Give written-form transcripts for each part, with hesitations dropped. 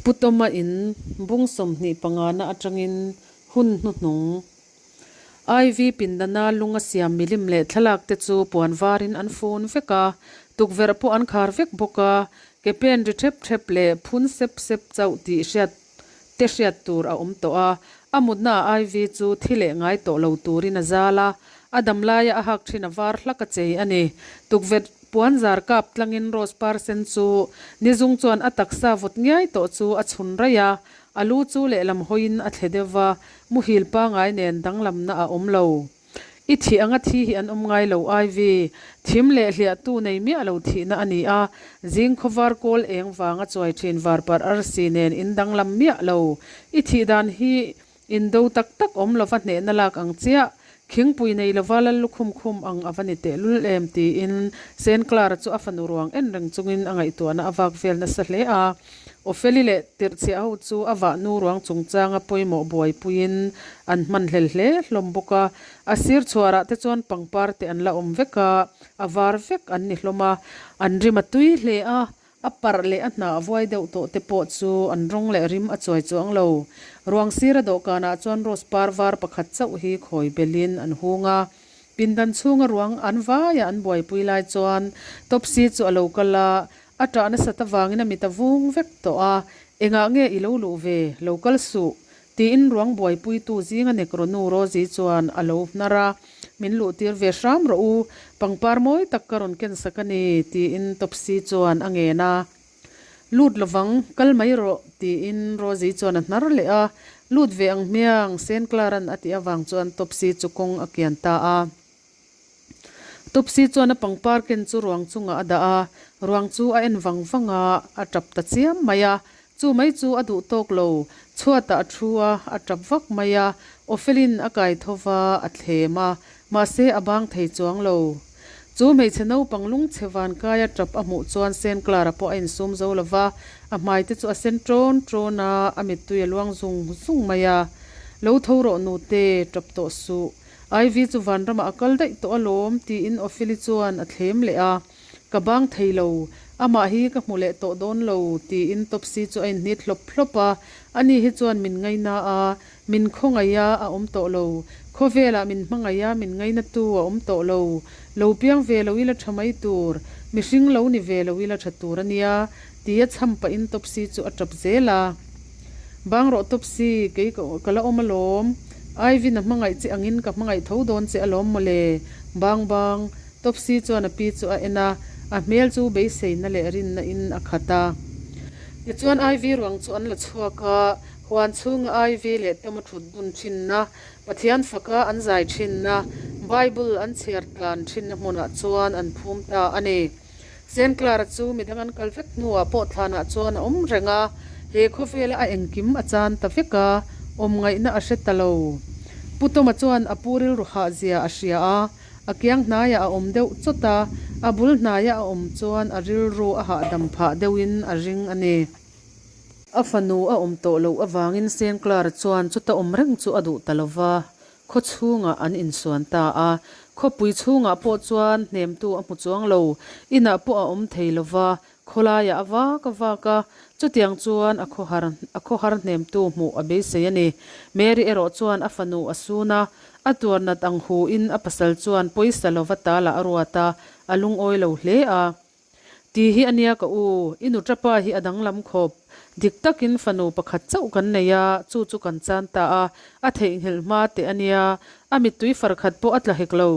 Pu Tawma in bung 25 na atangin hun hnuhnung IV pindana lung a siam milim leh thlalak te chu puan varin an fun vek a, tukverh pawh an khar vek bawk a, ke pen ri thep thep leh phun sep sep chauh tih hriat te hriat tur a awm tawh a, a mutna ah IV chu thi leh ngai tawh lo turin a zal a, a dam laia a hak thin a var hlak a chei a ni. Tukverh puan zar kap tlangin rose par sen chu nizung chuan a taksa vawt ngiai tawh chu a chhun raih a, a lu chu lehlam hawiin a thle deuh va, muhil pangai nen danglamna a awm lo. I thih anga thi hi an awm ngai lo IV. Thim leh hliahtu nei miah lo thihna a ni a, zing khawvar kawl eng vanga chuai thin varparh arsi nen in danglam miah lo. I thih dan hi indo tak tak awm lova hnehna lak ang chiah, khingpui nei lova lal lukhum khum ang a va ni tehlul em tiin Saint Clara chu a fanu ruang en reng chungin a ngaihtuahna a vak vel nasa hle a. Ofeli leh tirhchhiah ho chu a vahnu ruang chungchanga pawimawh buaipuiin an hmanhlel hle hlawm bawk a. A sir chhuarah te chuan pangpar te an la awm vek a, a var vek an ni hlawm a. An rim a tui hle a, a parh leh a hnah vuai deuh tawh te pawh chu an rawng leh rim a chuai chuang lo. Ruang sira dawhkanah chuan rose par var pakhat chauh hi khawi belin an hung a. Pindan chhunga ruang an vaia an buaipui lai chuan Topsy chu a lo kal a, A ṭah nasat avangin a mit a vung vek tawh a, Engah nge i lo luh ve, lo kal suh? tiin ruang buaipuitu zinga Nekro nu Rosie chuan a lo hnar a, Min luhtir ve hram rawh u, pangpar mawi tak ka rawn kensak a ni, tiin Topsy chuan a ngen a. Lut lovang, kal mai rawh, tiin Rosie chuan a hnar leh a, Lut ve ang hmiang, Saint Clara'n a tih avang chuan Topsy chu kawng a kian ta a. Topsy chuan a pangpar ken chu ruang chungah a dah a, ruang chu a en vang vang a, a tap ta chiam mai a. Chu mai chu a duh tawk lo, chhuatah a thu a, a tap vak mai a, Ofelin a kai tho va, a thlem a, mahse a bang thei chuang lo. Chu hmeichhe naupang lungchhe vankaia tap a hmuh chuan Saint Clara pawh a insum zo lo va, a hmai te chu a sen ṭawn ṭawn a, a mittui a luang zung zung mai a. Lo tho rawh nute, tap tawh suh. Ivy chu vanramah a kal daih tawh alawm tiin Opheli chuan a thlem leh a, Ka bang thei lo, amah hi ka hmu leh tawh dawn lo tiin Topsy chu a inhnit hlawp hlawp a, ani hi chuan min ngaina a, min khawngaih a, a awm tawh lo, khawvelah min hmangaih a, min ngainatu a awm tawh lo, lo piang ve lo ila tha mai tur, mihring lo ni ve lo ila tha tur a nia tia chham pahin Topsy chu a tap zel a. Bang rawh Topsy, kei ka la awm alawm. Ivy na hmangaih che angin ka hmangaih tho dawn che alawm mawle. Bang bang, Topsy chuan a pi chu a en a, a hmel chu beiseina leh rinna in a khat a. Tichuan Ivy ruang chu an la chhuak a, huan chhunga Ivy leh Tom a thut dun thinna, Pathian faka an zai thinna, Bible an chhiar tlan thinna hmunah chuan an phum ta a ni. Saint Clara chu midang an kal vek hnuah pawh thlanah chuan a awm reng a, he khawvela a engkim a chan ta vek a, awm ngaihna a hre ta lo. Pu Toma chuan a pu rilru hah zia a hria a, a kiang hnaiah a awm deuh chawt a, a bul hnaia a awm chuan a rilru a hahdam phah deuhin a ring a ni. A fanu a awm tawh loh avangin Saint Clara chuan chuta awm reng chu a duh ta lo va, Khaw chhungah an insuan ta a, khawpui chhungah pawh chuan hnemtu a hmu chuang lo, inah pawh a awm thei lo va, khawlaiah a vak a vak a, chutiang chuan a khawhar a khawhar hnemtu hmuh a beisei a ni. Mary erawh chuan a fanu a sun a, a tuar nat ang huin a pasal chuan pawisa lova talah a ruat a, a lungawi lo hle a. Ti hi a nia ka u, i nuṭapa hi a danglam khawp. Dik takin fanu pakhat chauh kan nei a, chu chu kan chan ta a, a theihnghilh hma teh a nia. A mittui far khat pawh a tla hek lo.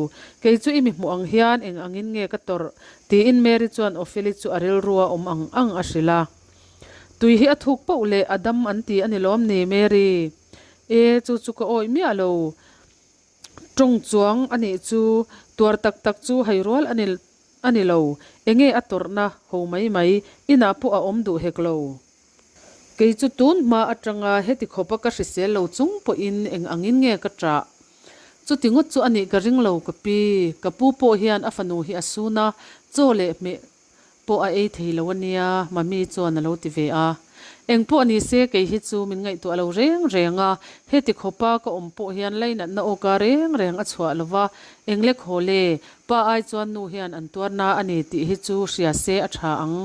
Kei chu i mi hmuh ang hian eng angin nge ka tawrh? tiin Mary chuan Opheli chu a rilrua awm ang ang a hrilh a. Tui hi a thuk poh leh a dam an ti a ni lawm ni, Mary? E, chu chu ka awih miah lo. Tawng chuang a nih chu, tuar tak tak chu hei rual a ni a ni lo, enge a tawrhna ho mai mai, inah pawh a awm duh hek lo. Kei chu tun hma atanga heti khawpa ka hrisel lo chung pawhin eng angin nge ka ṭah? Chuti ngawt chu a nih ka ring lo ka pi, ka pu pawh hian a fanu hi a sun a, chaw leh hmeh pawh a ei thei lo a nia, Mami chuan a lo ti ve a. Eng pawh ni se kei hi chu min ngaihtuah lo reng reng a, heti khawpa ka awm pawh hian lainatna awka reng reng a chhuah lo va, eng lek haw le, pa ai chuan nu hian an tuarna a ni tih hi chu hria se a tha ang.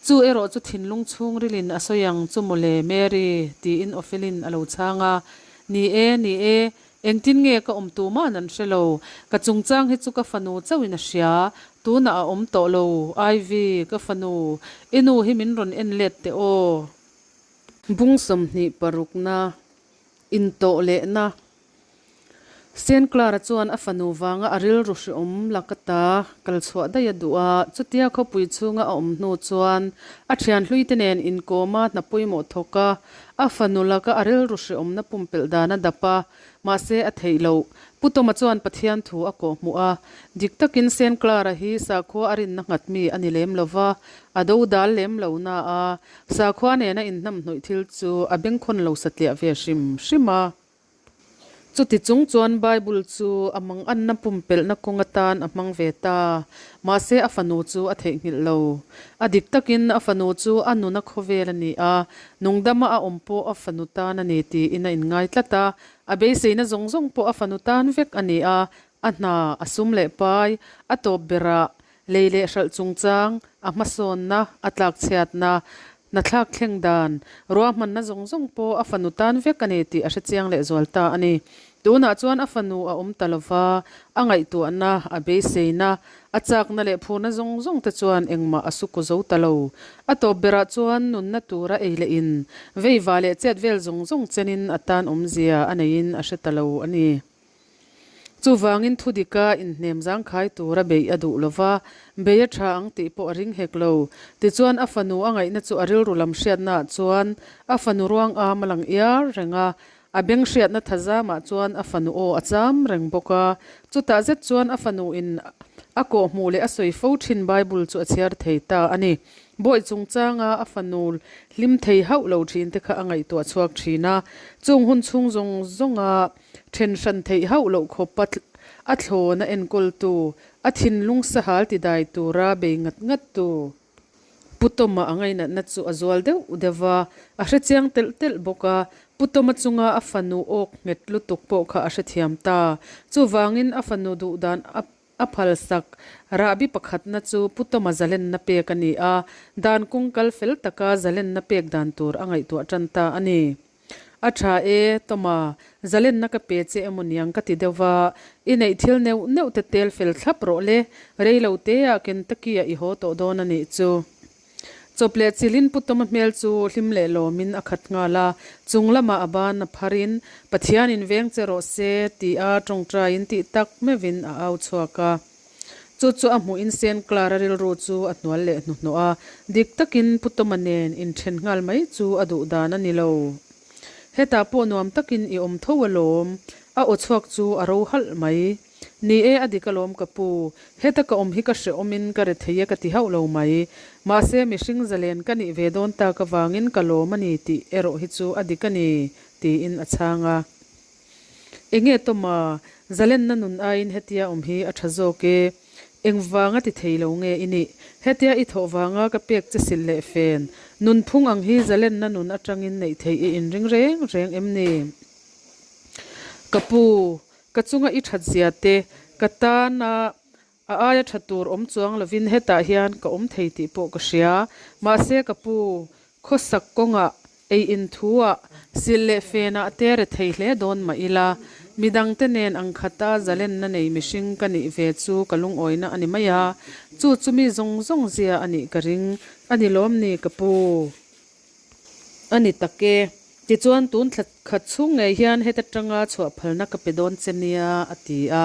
Chu erawh chu thinlung chhungrilin a sawi ang chu mawle, Mary, tiin Opheli'n a lo chhang a. Ni e, ni e, engtin nge ka awm tuma'n an hre lo. Ka chungchang hi chu ka fanu chauhin a hria. Tunah a awm tawh lo, Ivy, ka fanu, i nu hi min rawn en let teh aw. Bung 26na, intawh lehna. Saint Clara chuan a fanu vanga a rilru hreawm lak ata kal chhuah daih a duh a, chutia khawpui chhunga a awm hnu chuan a thian hluite nen inkawma hna pawimawh thawk a, a fanu laka a rilru hreawmna pumpelh dan a dap a, mahse a theih loh. Pu Tawma chuan Pathian thu a kawhhmuh a, dik takin Saint Clara hi sakhua a rinna nghat mi a ni lem lo va, a do dal lem lo na a, sakhua nena inhnamhnawih thil chu a bengkhawn lo satliah ve hrim hrim a. Chuti chung chuan Bible chu a manganna pumpelhna kawng atan a hmang ve ta. Mahse a fanu chu a theihnghilh lo. A dik takin a fanu chu a nuna khawvel a ni a, nungdama a awm pawh a fanu tan a ni tiin a inngai tlat a. A beiseina zawng zawng pawh a fanu tan vek a ni a, a hna, a sum leh pai, a tawp berah Lei leh hralh chungchang, a hmasawnna, a tlakchhiatna, hnathlak thleng dan, ruahmanna zawng zawng pawh a fanu tan vek a ni tih a hrechiang lehzual ta a ni. Tunah chuan a fanu a awm ta lova, a ngaihtuahna, a beiseina, a chakna leh phurna zawng zawng te chuan engmah a suku zo ta lo. A tawp berah chuan nunna tura ei leh in, veiva leh chet vel zawng zawng chenin a tan awmzia a neiin a hre ta lo a ni. Chuvangin thudika inhnem zangkhai tura beih a duh lova, bei a tha ang tih pawh a ring hek lo. Tichuan a fanu a ngaihna chu a rilru lam hriatnaah chuan a fanu ruang am a lang iar reng a, a beng hriatna thazamah chuan a fanu aw a cham reng bawk a. Chutah zet chuan a fanu in a kawhhmuh leh a sawi fo thin Bible chu a chhiar thei ta a ni. Bawih chungchanga a fanu hlim thei hauh lo thin te kha a ngaihtuah chhuak thin a, chung hun chhung zawng zawnga Then hran theih hauh loh khawp a a thlawn a enkawltu, a thinlung sahal ti dai tura bei ngat ngat tu. Pu Tawma a ngainatna chu a zual deuh deuh va, a hrechiang telh telh bawk a, Pu Tawma chunga a fanu awk nghet lutuk pawh kha a hrethiam ta. Chuvangin a fanu duhdan a a phalsak rahbi pakhatna chu Pu Tawma zalenna pek a ni a, dan kawng kal fel taka zalenna pek dan tur a ngaihtuah tan ta a ni. A tha e, Tawma, zalenna ka pe che emaw niang ka ti deuh va, i neih thil neuh neuh te tel fel thlap rawh le, rei lo teah Kentucky-ah i haw tawh dawn a nih chu. Chawp leh chilhin Pu Tawma hmel chu hlim leh lawmin a khat nghal a, chung lamah a ban a pharin, Pathianin veng che rawh se, ti-a tawngtaiin tih tak meuhin a au chhuak a. Chu chu a hmuhin Saint Clara rilru chu a hnual leh hnuhnawh a, dik takin Pu Tawma nen inthen nghal mai chu a duh dan a ni lo. Hetah pawh nuam takin i awm tho alawm, a aw chhuak chu a ro halh mai. Ni e, a dik alawm ka pu, heta ka awm hi ka hrehawmin ka re thei e ka ti hauh lo mai. Mahse mihring zalen ka nih ve dawn tak avangin ka lawm a ni tih erawh hi chu a dik a ni, tiin a chhang a. Enge Tawma, zalenna nun aiin hetia awm hi a tha zawk e. Engvanga ti thei lo nge i nih? Hetia i thawh vanga ka pek che silh leh fen. Nunphung ang hi zalenna nun atangin neih theih i inring reng reng em ni? Ka pu, ka chunga i that zia te, ka tana A aia tha tur awm chuang lovin hetah hian ka awm thei tih pawh ka hria. Mahse ka pu, khawsak kawngah, ei in thuah, silh leh fenah te re thei hle dawn mah ila, midangte nen ang khata zalenna nei mihring ka nih ve chu ka lungawina a ni mai a, chu chu mi zawng zawng zia a nih ka ring a ni lawm ni ka pu? A ni tak e. Tichuan tun thla khat chhung ngei hian heta tanga chhuah phalna ka pe dawn che nia, a ti a.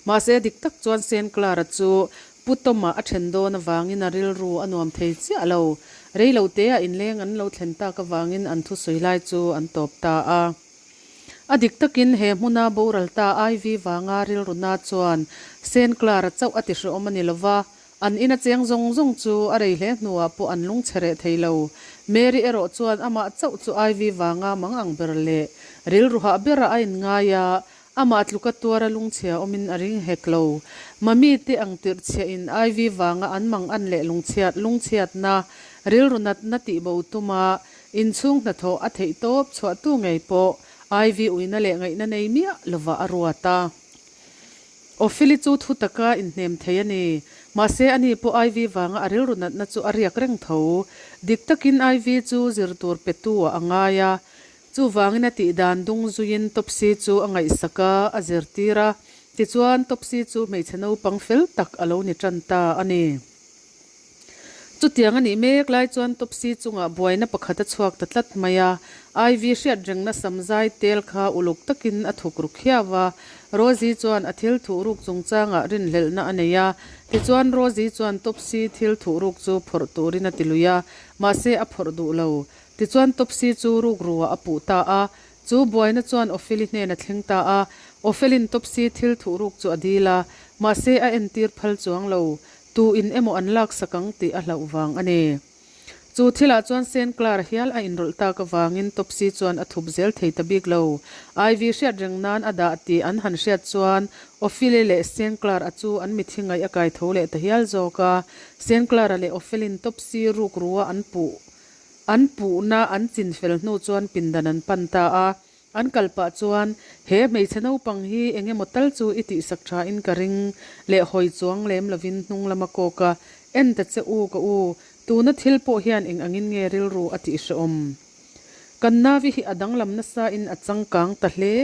Mahse dik tak chuan Saint Clara chu Pu Tawma a then dawn avangin a rilru a nuam thei chiah lo. Rei lo teah inleng an lo thlen tak avangin an thusawi lai chu an tawp ta a. A dik takin he hmuna boral ta Ivy vanga rilru na chuan Saint Clara chauh a ti hrehawm a ni lova, An ina cheng zawng zawng chu a rei hle hnuah pawh an lungchhe reh thei lo. Mary erawh chuan amah chauh chu Ivy vanga mang ang ber leh rilru hah berah a inngai a, amah tluka tuara lungchhia awmin a ring hek lo. Mami te ang tirh chhiahin Ivy vanga an mang an leh lungchhiat lungchhiatna, rilru natna tihbo tuma inchhung hnathawh a theih tawp chhuahtu ngei pawh Ivy uina leh ngaihna nei miah lovah a ruat a. Opheli chu thu taka inhnem thei a ni. Mahse, ani pawh Ivy vanga a rilru natna chu a riak reng tho. Dik takin Ivy chu zir tur petu ah a ngai a. Chuvangin a tih dan dung zuiin Topsy chu a ngaihsak a, a zirtir a. Tichuan, Topsy chu hmeichhe naupang fel tak a lo ni tan ta a ni. Chutiang a nih mek lai chuan Topsy chungah buaina pakhat a chhuak ta tlat mai a. Ivy hriat rengna samzai tel kha uluk takin a thuk ru khiau a. Rosie chuan a thil thuh ruk chungchangah rinhlelhna a nei a. Tichuan Rosie chuan Topsy thil thuh ruk chu phawrh turin a ti lui a, mahse a phawrh duh lo. Tichuan Topsy chu rukruah a puh ta a. Chu buaina chuan Opheli hnen a thleng ta a. Opheli'n Topsy thil thuh ruk chu a dil a, mahse a entir phal chuang lo. Tu in emaw an laksak ang tih a hlauh vang a ni. Chu thilah chuan Saint Clara hial a inrawlh tak avangin Topsy chuan a thup zel thei ta bik lo. Ivy hriat reng nan a dah tih an han hriat chuan Ophile leh Saint Clara chu an mithi ngaih a kai tho leh ta hial zawk a. Saint Clara leh Opheli'n Topsy rukru-a an puh an puhna an chinfel hnu chuan pindan an pan ta a. An kal pah chuan, He hmeichhe naupang hi eng emaw tal chu i tihsak tha in ka ring leh hawi chuang lem lovin hnung lama kawk a, En ta che u ka u, tuna thil pawh hian eng angin nge rilru a tih hrehawm? Kan navi hi a danglam nasa in a changkang ta hle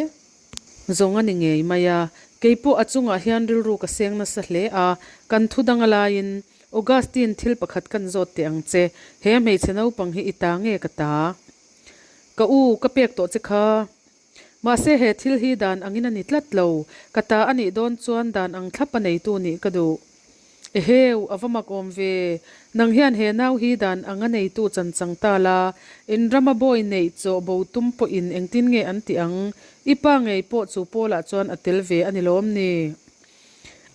zawng a ni ngei mai a, kei pawh a chungah hian rilru ka seng nasa hle a, kan thu dang a laiin Augustine thil pakhat kan zawt teh ang che, he hmeichhe naupang hi i ta nge ka ta? Ka u, ka pek tawh che kha. Mahse he thil hi dan angin a ni tlat lo. Ka ta a nih dawn chuan dan ang thlap a neitu nih ka duh. Eheu, a va mak awm ve. Nang hian he nau hi dan ang a neitu chan chang ta la, in rama bawi neih chaw bo tum pawhin engtin nge an tih ang? I pa ngei pawh chu Paula chuan a tel ve a ni lawm ni?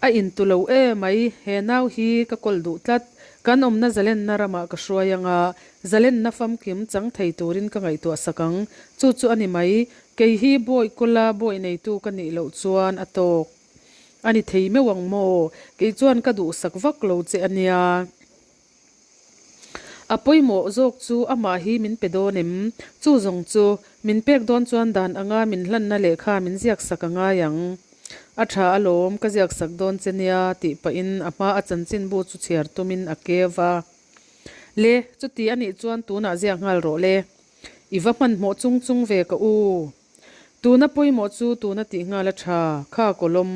A intu lo e mai, he nau hi ka kawl duh tlat. Kan awmna zalenna ramah ka hruai anga, zalenna famkim chang thei turin ka ngaihtuah sak ang. Chu chu a ni mai, kei hi bawi kawla bawi neitu ka nih loh chuan a tawk. A ni thei meuh ang maw? Kei chuan ka duhsak vak lo che a nia. A pawimawh zawk chu amah hi min pe dawn em? Chu zawng chu, min pek dawn chuan dan anga min hlanna lehkha min ziak sak a ngai ang. A tha alawm, ka ziak sak dawn che nia, tih pahin a hma a chanchinbu chu chhiar tumin a keu a. Le, chuti a nih chuan tunah ziak nghal rawh le. I va hmanhmawh chung chung ve ka u. Tuna pawimawh chu tuna tih nghal a tha, kha kawlawm,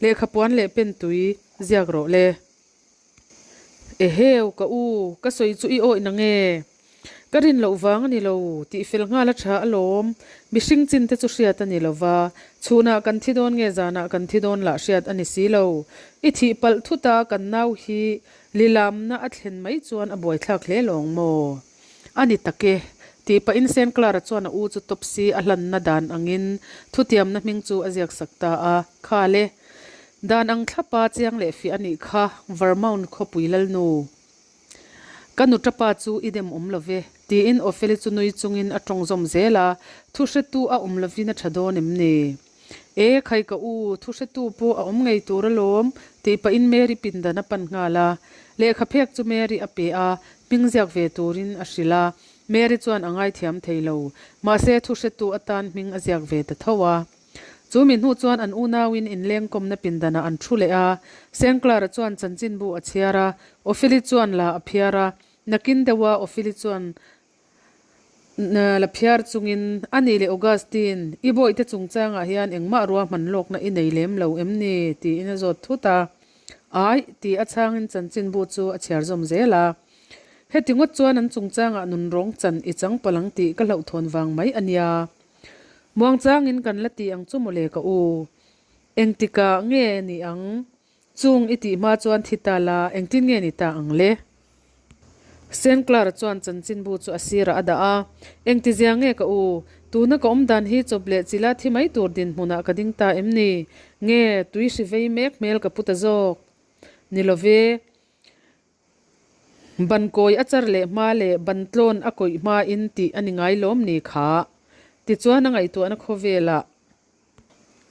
lehkhapuan leh pentui ziak rawh le. Eheu, ka u, ka sawi chu i awih na nge? Ka rin loh vang a ni lo, tih fel nghal a tha alawm. Mihring chin te chu hriat a ni lo va, chhunah kan thi dawn nge zanah kan thi dawn lah hriat a ni si lo. I thih palh thut a, kan nau hi lilamna a thlen mai chuan a buaithlak hle lawng maw? A ni tak e, tih pahin Saint Clara chuan a u chu Topsy a hlanna dan angin thutiamna hming chu a ziaksak ta a, Khal e. Dan ang thlapa chiang leh fiah a nih kha, Vermount khawpui lalnu. Ka nu tapa chu i dem awm lo ve, tiin Opheli chu nui chungin a tawng zawm zel a, thu hretu a awm lovin a tha dawn em ni? E, khai ka u, thu hretu pawh a awm ngei tur alawm, tih pahin Mary pindan a pan nghal a. Lehkha phek chu Mary a pe a, hming ziak ve turin a hrilh a. Mary chuan a ngaithiam thei lo, mahse thu hretu atan hming a ziak ve ta tho a. Chu mi hnu chuan an unauin inlengkawmna pindanah an thu leh a, Saint Clara chuan chanchinbu a chhiar a, Opheli chuan la a phiar a. Nakin deuha Opheli chuan la phiar chungin, A nih leh Augustine, i bawihte chungchangah hian engmah ruahman lawkna i nei lem lo em ni? tiin a zawt thut a. Aih, ti a chhangin chanchinbu chu a chhiar zawm zel a. Heti ngawt chuan an chungchangah nunrawng chan i chang palh ang tih ka hlauhthawn vang mai a nia. Muangchangin kan la ti ang chu mawle ka u. Engtikah nge ni ang? Chung i tih hma chuan thi ta la, engtin nge ni ta ang le? Saint Clara chuan chanchinbu chu a sirah a dah a. Engtizia nge ka u? Tuna ka awm dan hi chawp leh chila thi mai tur dinhmunah ka ding ta em ni? Nge tui hri vei mek hmel ka pu ta zawk? Ni lo ve. Ban kawi a char leh hma leh ban tlawn a kawih hmain tih a ni ngai lawm ni kha. Tichuan a ngaihtuahna khawvelah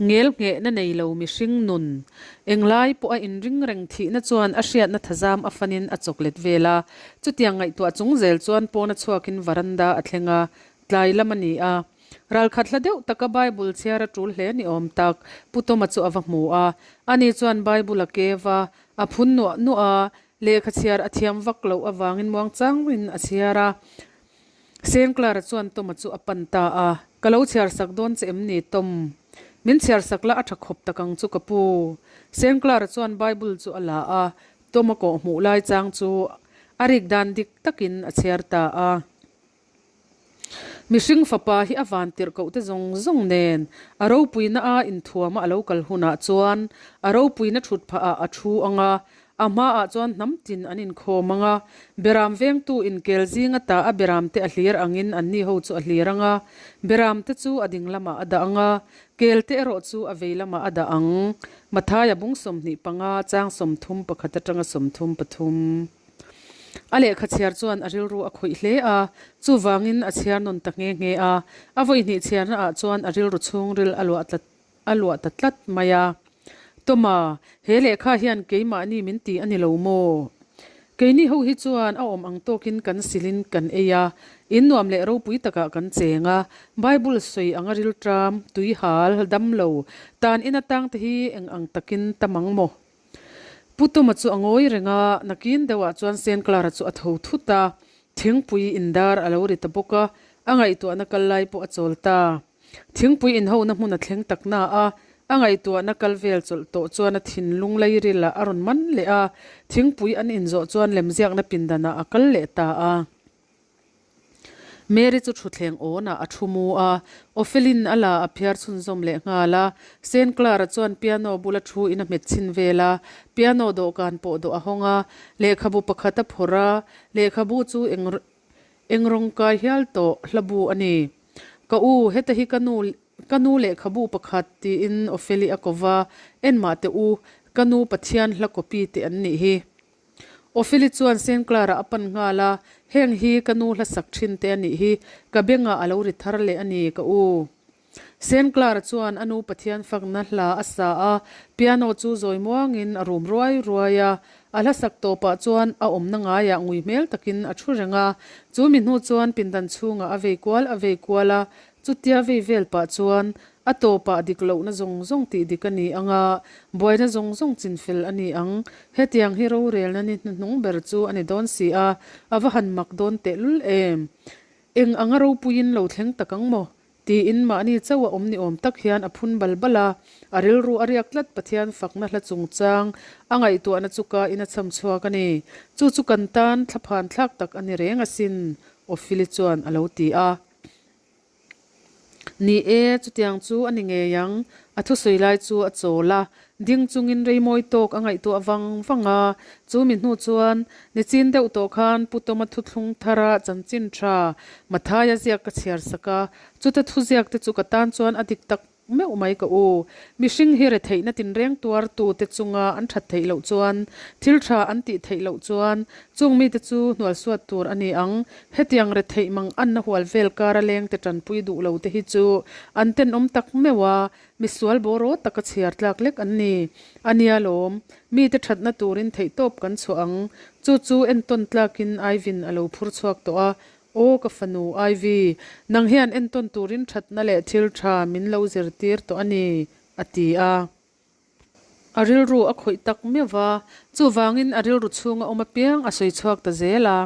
ngel nghehna nei lo mihring nun englai pawh a inring reng thihna chuan a hriatna thazam a fanin a chawk let vel a. Chutiang ngaihtuah chung zel chuan pawn a chhuakin varanda a thleng a, tlai lam a ni a. Ralkhat hla deuh taka Bible chhiar a tul hle ni awm tak, Pu Tawma chu a va hmu a. Ani chuan Bible a kev a, a phun nuah nuah a, lehkha chhiar a thiam vak loh avangin muangchangin a chhiar a. Sengklara chuan Tawma chu a pan ta a, Ka lo chhiar sak dawn che em ni, Tom? Min chhiar sak la a tha khawp tak ang chu ka pu. Sengklara chuan Bible chu a la a, Tawma kawh hmuh lai chang chu a rik dan dik takin a chhiar ta a. Mihring fapa hi a van tirh koh te zawng zawng nen a ropuina a inthuama a lo kal hunah chuan a ropuina thut phah ah a thu ang a, a hmaah chuan hnam tin an inkhawm ang a, beram vengtu inkel zing ata a beram te a hlir angin anni ho chu a hlir ang a, beram te chu a ding lamah a dah ang a, kel te erawh chu a vei lamah a dah ang. Mathaia bung 25 chang 31 atanga 33. A lehkha chhiar chuan a rilru a khawih hle a, chuvangin a chhiar nawn ta nghe nghe a. A vawihnih chhiarna ah chuan a rilru chhungril a luah tlat a luah ta tlat mai a. Tawma, he lehkha hian keimahni min ti a ni lo maw? Keini ho hi chuan a awm ang tawkin kan silin kan ei a, in nuam leh ropui takah kan cheng a. Bible sawi anga rilṭam, tuihal, damlo, tan in atang te hi eng ang takin tam ang maw? Pu Tuma chu a ngawi reng a, nakin deuhah chuan Saint Clara chu a tho thut a, thingpui indar a lo ri ta bawk a, a ngaihtuahna kal lai pawh a chawl ta. Thingpui inhona hmun a thleng tak na a, a ngaihtuahna kal vel chawlh tawh chuan a thinlung leirilah a rawn man leh a, thingpui an inzawh chuan lemziakna pindanah a kal leh ta a. Mary chu thutthleng awnah a thu mu a, Ofelin a la a phiar chhunzawm leh nghal a. Saint Clara chuan piano bula thu in a hmet chhin vel a, piano dawhkan pawh dawh a hawng a, lehkhabu pakhat a phawrh a, lehkhabu chu eng eng rawng kai hial tawh hlabu a ni. Ka u, heta hi ka nu ka nu lehkhabu pakhat tiin Ofeli a ko va, enmah teh u, ka nu Pathian hla copy te an nih hi. Opheli chuan Saint Clara a pan nghal a, Heng hi ka nu hla sak thin te a nih hi, ka bengah a lo ri thar leh a ni, ka u. Saint Clara chuan a nu Pathian fakna hla a sa a, piano chu zawi muangin a rum ruai ruai a. A hla sak tawpah chuan a awmna ngaiah ngui hmel takin a thu reng a. Chu mi hnu chuan pindan chhungah a vei kual a vei kual a, chutia vei vel pah chuan A tawpah dik lohna zawng zawng tih dik a ni ang a, buaina zawng zawng chinfel a ni ang. Hetiang hi rorelna ni hnuhnung ber chu a ni dawn si a, a va han mak dawn tehlul em? Eng anga ropuiin lo thleng tak ang maw? tiin mahni chauh a awm ni awm tak hian a phun bal bal a, a rilru a riak tlat Pathian fakna hla chungchang a ngaihtuahna chu ka in a cham chhuak a ni. Chu chu kan tan thlaphan thlak tak a ni reng asin, Ophili chuan a lo ti a. Ni e, chutiang chu a ni ngei ang. A thusawi lai chu a chawl a, ding chungin rei mawi tawk a ngaihtuah vang vang a. Chu mi hnu chuan, nichin deuh tawh khan Pu Tawma thuthlung thara chanchin tha Mathaia ziak ka chhiar sak a, chuta thuziak te chu ka tan chuan a dik tak Meuh mai ka u. Mihring hi retheihna tinreng tuartute chunga an that theih loh chuan, thil tha an tih theih loh chuan, chung mite chu hnualsuat tur a ni ang. Hetiang retheih mang anna hual vel kara lengte tanpui duh lo te hi chu an tenawm tak meuh a, misual bawraw taka chhiar tlak lek an ni. A nia lawm. Mite thatna turin theihtawp kan chhuah ang. Chu chu entawn tlakin Ivin a lo phur chhuak tawh a, Aw ka fanu Ivy, nang hian entawn turin thatna leh thil tha min lo zirtir tawh a ni, a ti a. A rilru a khawih tak meuh va, chuvangin a rilru chhunga awm apiang a sawi chhuak ta zel a.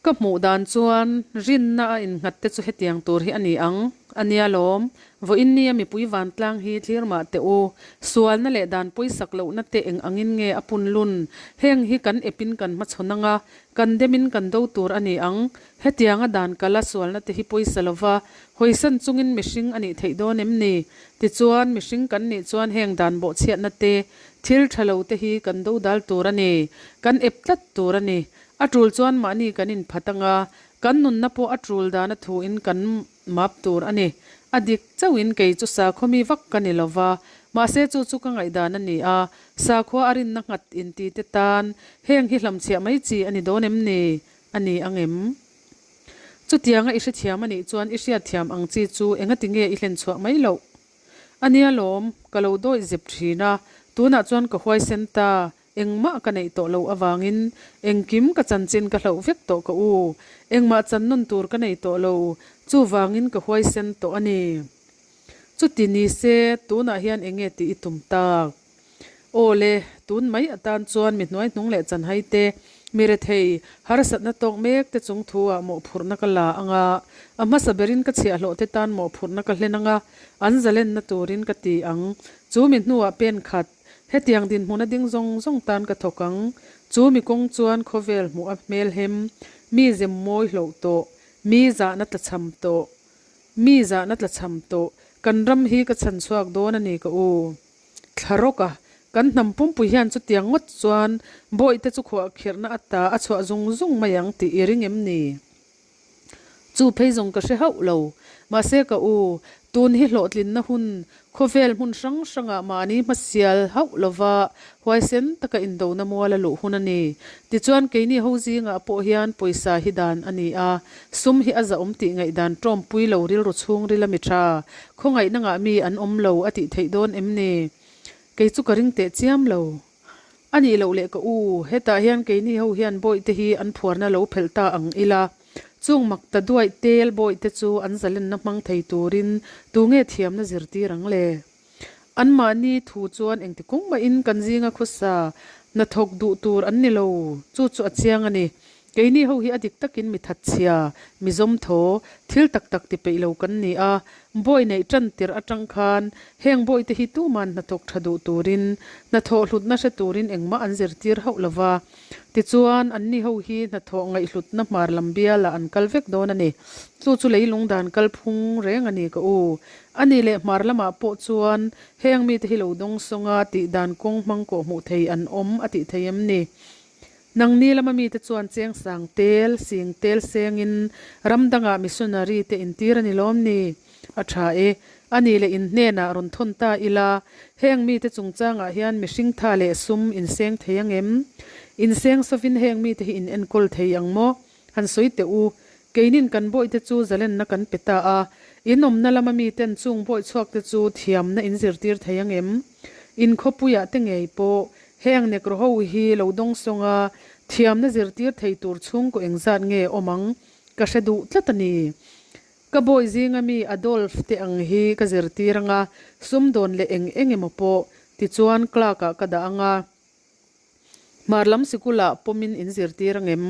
Ka hmuh dan chuan rinna a innghat te chu hetiang tur hi a ni ang, a nia lawm. Vawiin nia mipui vantlang hi thlir mah teh u. Sualna leh dan pawisak lohna te eng angin nge a punlun? Heng hi kan epin kan hmachhawn ang a, Kan demin kan do tur a ni ang. Hetianga dan kala sualna te hi pawisa lova hawisan chungin mihring a nih theih dawn em ni? Tichuan, mihring kan nih chuan heng dan bawhchhiatna te, thil tha lo te hi kan do dal tur a ni. Kan ep tlat tur a ni. A tul chuan mahni kan inphat anga, kan nunna pawh a tul dana thuin kan map tur a ni. A dik chauhin kei chu sakhaw mi vak ka ni lova, mahse chu chu ka ngaihdan a ni a, Sakhua a rinna nghat inti te tan heng hi hlamchhiah mai chi a ni dawn em ni? A ni ang em? Chutianga i hrethiam a nih chuan i hriatthiam ang chi chu engati nge i hlenchhuah mai loh? A nia lawm, ka lo dawih zep thin a, tunah chuan ka huaisen ta. Engmah ka neih tawh loh avangin engkim ka chanchin ka hlauh vek tawh ka u. Engmah chan nawn tur ka nei tawh lo, chuvangin ka huaisen tawh a ni. Chuti ni se, tunah hian enge tih i tum tak? Aw le, tun mai atan chuan mi hnuaihnung leh chanhai te, mi rethei, harsatna tawk mek te chung thu ah mawhphurhna ka la ang a, a hmasa berin ka chhiahhlawh te tan mawhphurhna ka hlen ang a, an zalenna turin ka ti ang. Chu mi hnuah pen khat, hetiang dinhmun a ding zawng zawng tan ka thawk ang. Chu mi kawng chuan khawvel hmuh a hmelhem, mi zem mawi hloh tawh, mi zahna tlachham tawh, mi zahna tlachham tawh, kan ram hi ka chhanchhuak dawn a ni ka u. Thla rawk a, kan hnam pumpui hian chutiang ngawt chuan bawihte chu khuah khirhna ata a chhuah zung zung mai ang tih i ring em ni? Chu phei zawng ka hre hauh lo. Mahse ka u, tun hi hlawhtlinna hun khawvel hmun hrang hrangah mahni hmasial hauh lova huaisen taka indona mual a luh hun a ni. Tichuan keini ho zingah pawh hian pawisa hi dan a ni a, sum hi a zahawm tih ngaihdan tawmpui lo rilru chhungril a mi tha, khawngaihna ngah mi an awm lo a tih theih dawn em ni? Kei chu ka ring teh chiam lo. A nih loh leh ka u, hetah hian keini ho hian bawihte hi an phuarna lo phelh ta ang ila, chung mak ta duaih tel bawihte chu an zalenna hmang thei turin tunge thiamna zirtir ang le? Anmahni thu chuan engti kawng mahin kan zinga khawsa hnathawk duh tur an ni lo, chu chu a chiang a ni. Keini ho hi a dik takin mi thatchhia, mi zawmthaw, thil tak tak ti peih lo kan ni a. Bawi neih tan tirh atang khan heng bawihte hi tuman hnathawk tha duh turin, hnathawh hlutna hre turin engmah an zirtir hauh lo va. Tichuan, anni ho hi hnathawh ngaihhlutna hmar lam bialah an kal vek dawn a ni. Chu chu leilung dan kalphung reng a ni ka u. A ni leh hmar lamah pawh chuan heng mite hi lo dawng sawnga tih dan kawng hmang kawh hmuh thei an awm a tih thei em ni? Nangni lama mite chuan cheng sang tel, sing tel sengin ram dangah missionary te intir a ni lawm ni? A tha e. A ni leh in hnenah rawn thawn ta ila, heng mite chungchangah hian mihring tha leh sum inseng thei ang em? Inseng sovin heng mite hi in enkawl thei ang maw? Han sawi teh u, keinin kan bawihte chu zalenna kan pe ta a, in awmna lama miten chung bawih chhuakte chu thiamna in zirtir thei ang em? In khawpuiah te ngei pawh heng nekro ho hi lo dawng sawng a, thiamna zirtir thei tur chhungkaw engzat nge awm ang ka hre duh tlat a ni. Ka bawih zinga mi Adolf te ang hi ka zirtir ang a, sumdawn leh eng eng emaw pawh tichuan clerk-ah ka dah ang a. Hmar lam sikulah pawmin in zirtir ang em?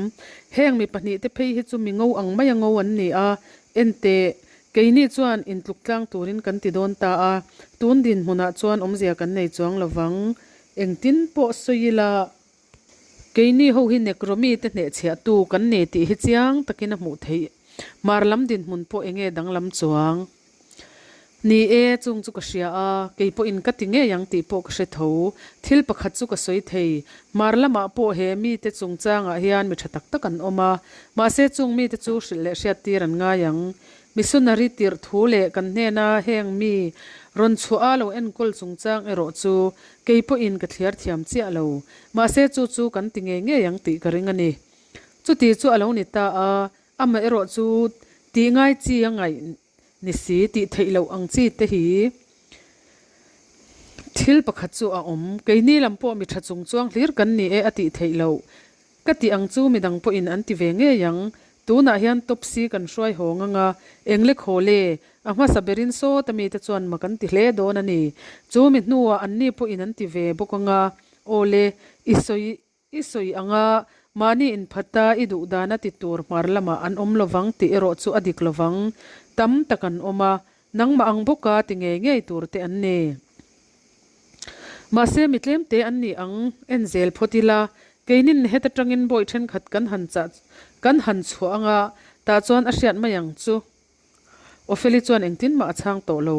Heng mi pahnihte phei hi chu mi ngo ang maia ngo an ni a, enteh, keini chuan intluk tlang turin kan ti dawn ta a, tun dinhmunah chuan awmzia kan nei chuang lo vang. Engtin pawh sawi ila, keini ho hi Nekromi te hnehchhiahtu kan ni tih hi chiang takin a hmuh theih. Hmar lam dinhmun pawh enge danglam chuang? Ni e, chung chu ka hria a, kei pawhin ka ti ngei ang tih pawh ka hre tho. Thil pakhat chu ka sawi thei, hmar lamah pawh he mite chungchangah hian mi tha tak tak an awm a, mahse chung mite chu hrilh leh hriattir an ngai ang. Missionary tirh thu leh kan hnena heng mi rawn chhuah a lo enkawl chungchang erawh chu kei pawhin ka thliar thiam chiah lo. Mahse chu chu kan ti ngei ngei ang tih ka ring a ni. Chuti chu a lo ni ta a, Amaherawh chu tih ngai chi a ngaih ni si tih theih loh ang chi te hi thil pakhat chu a awm. Keini lam pawh mi tha chung chuang hlir kan ni e a tih theih loh. Ka tih ang chu midang pawhin an ti ve ngei ang. Tunah hian Topsy kan hruai hawng ang a, engle khaw le, a hmasa berin sawta mite chuan mak an ti hle dawn a ni. Chu mi hnuah anni pawhin an ti ve bawk ang a, aw le, i sawi I sawi ang a, mahni inphata i duh dana ti tur hmar lamah an awm lovang tih erawh chu a dik lovang. Tam tak an awm a, nangmah ang bawka ti ngei ngei tur te an ni. Mahse mi tlemte an ni ang, en zel phawt ila, keinin heta tangin bawi thenkhat kan han chah kan han chhuah ang a, tah chuan a hriat mai ang chu. Opheli chuan engtin mah a chhang tawh lo.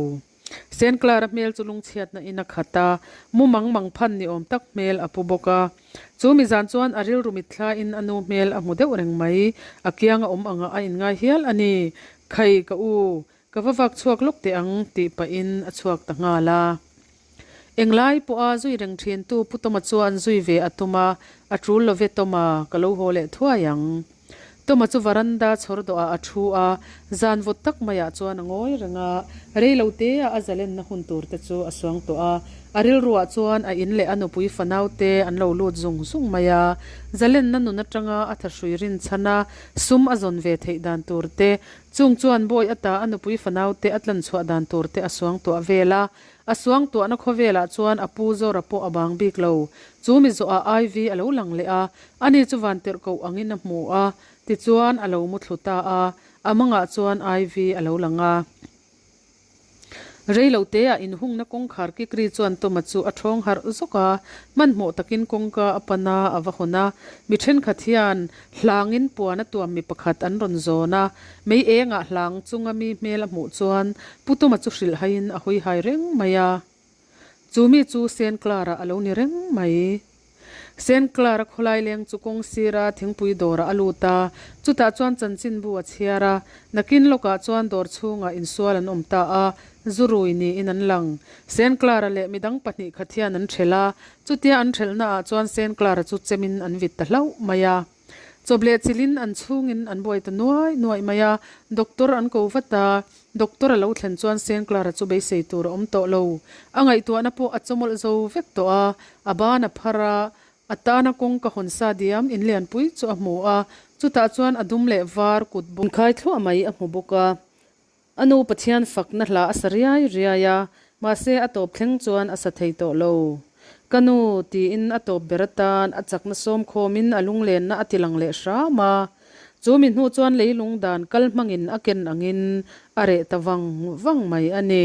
Saint Clara hmel chu lungchhiatna in a khat a, mu mang mang phan ni awm tak hmel a pu bawk a. Chu mi zan chuan a rilru mitthlaiin a nu hmel a hmu deuh reng mai, a kiang a awm angah a inngai hial a ni. Khai ka u, ka va vak chhuak lawk teh ang tih pahin a chhuak ta nghal a. Englai pawha zui reng thintu Pu Tawma chuan zui ve a tum a, a tul lo ve Tawma, ka lo haw leh thuai ang. Toma chu varanda chhawr dawhah a thu a, zan vawt tak maiah chuan a ngawi reng a. Rei lo teah a zalenna hun tur te chu a suang tawh a. A rilruah chuan a in leh a nupui fanau te an lo lut zung zung mai a. Zalenna nun atanga a thahrui rinchhan a, sum a zawn ve theih dan tur te, chung chuan bawi ata a nupui fanau te a tlanchhuah dan tur te a suang tuah vel a. A suangtuahna khawvelah chuan a pu Zora pawh a bang bik lo. Chu mi zawhah Ivy a lo lang leh a, ani chu vantirhkoh angin a hmu a, tichuan a lo mu thlu ta a, a mangah chuan Ivy a lo lang a. Rei lo teah inhungna kawngkhar kikri chuan Toma chu a ṭhawng harh zawk a, hmanhmawh takin kawngka a pan a, a va hawn a. Mi ṭhenkhat hian hlangin puan a tuam mi pakhat an rawn zawn a, Mei engah hlang chunga mi hmel a hmuh chuan Pu Tuma chu hrilh haiin a hawi hai reng mai a. Chu mi chu Saint Clara a lo ni reng mai. Saint Clara khawlai leng chu kawng sira thingpui dawrah a lut a, chutah chuan chanchinbu a chhiar a. Nakin lawkah chuan dawr chhungah insual an awm ta a, zurui niin an lang. Saint Clara leh midang 2 khat hian an ṭhelh a, chutia an ṭhelhnaah chuan Saint Clara chu chemin an vit ta hlauh mai a. Chawp leh chilhin an chhungin an buai ta nuai nuaih mai a, doctor an ko vat a, doctor a lo thlen chuan Saint Clara chu beisei tur a awm tawh lo. A ngaihtuahna pawh a chawmawlh zo vek tawh a, a ban a phar a, a tana kawng ka hawn sa diam in lianpui chu a hmu a, chutah chuan a dum leh var kut bawk inkhai thluah mai a hmu bawk a. A nu Pathian fakna hla a sa riai riai a, mahse a tawp thleng chuan a sa thei tawh lo. Ka nu, tiin a tawp ber atan a chakna sawm khawmin a lunglenna a tilang leh hram a. Chu mi hnu chuan leilung dan kal hmangin a ken angin a reh ta vang vang mai a ni.